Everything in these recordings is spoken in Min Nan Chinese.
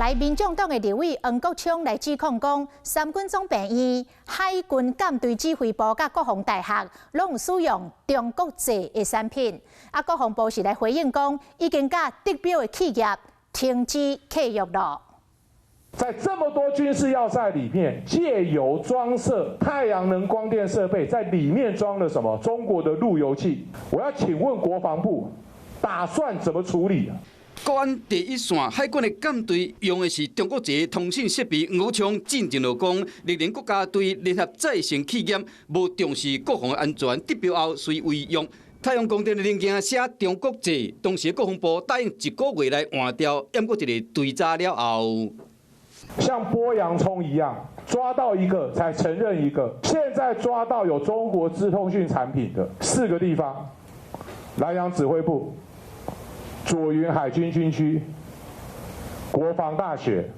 來，民眾黨的立委黃國昌來指控講，三軍總病院、海軍艦隊指揮部佮國防大學攏有使用中國製的產品。啊，國防部是來回應講，已經佮得標的企業停止契約囉。在這麼多軍事要塞裡面，借由裝設太陽能光電設備，在裡面裝了什麼？中國的路由器。我要請問國防部，打算怎麼處理？國安第一線海軍的艦隊用的是中國製的通信設備，黃國昌進前就講，綠能國家隊聯合再生企業無重視國防安全，得標後隨違約。太陽光電的零件寫中國製，當時國防部答應一個月內換掉，毋過一个追查了後，像剝洋蔥一樣，抓到一個才承認一個。現在抓到有中國資通訊產品的四個地方：南洋指揮部、左營海軍軍區、國防大學、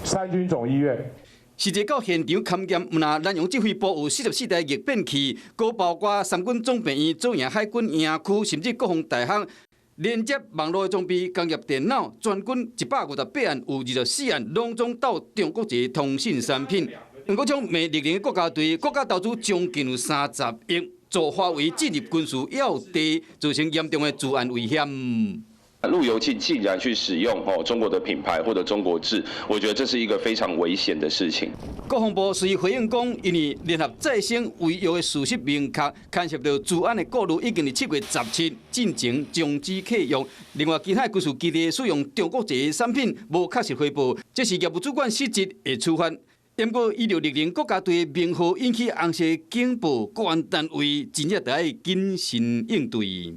三軍總醫院。實際到現場勘驗，毋但南洋指揮部有44台逆變器，閣包括三軍總病院、左營海軍營區，甚至國防大學連接網路的裝備、工業電腦，全軍158案有24案攏總鬥中國製通信產品。黃國昌罵綠能國家隊國家投資將近有30億，助華為進入軍事要地，造成嚴重的資安危險。路由器竟然去使用哦中國的品牌或者中國製，我覺得這是一個非常危險的事情。國防部隨回應講，因為聯合再生違約的事實明確，牽涉到資安的顧慮，已經佇7月17進前終止契約。另外，其他軍事基地使用中國製產品無確實回報，這是業務主管失職的處罰。毋過，依著綠能國家隊的名號引起紅色警報，國安單位真正著愛謹慎應對。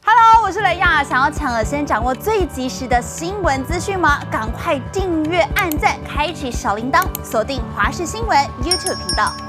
Hello，我是雷亞，想要搶先掌握最及時的新聞資訊嗎？趕快訂閱、按讚、開啟小鈴鐺，鎖定華視新聞 YouTube 頻道。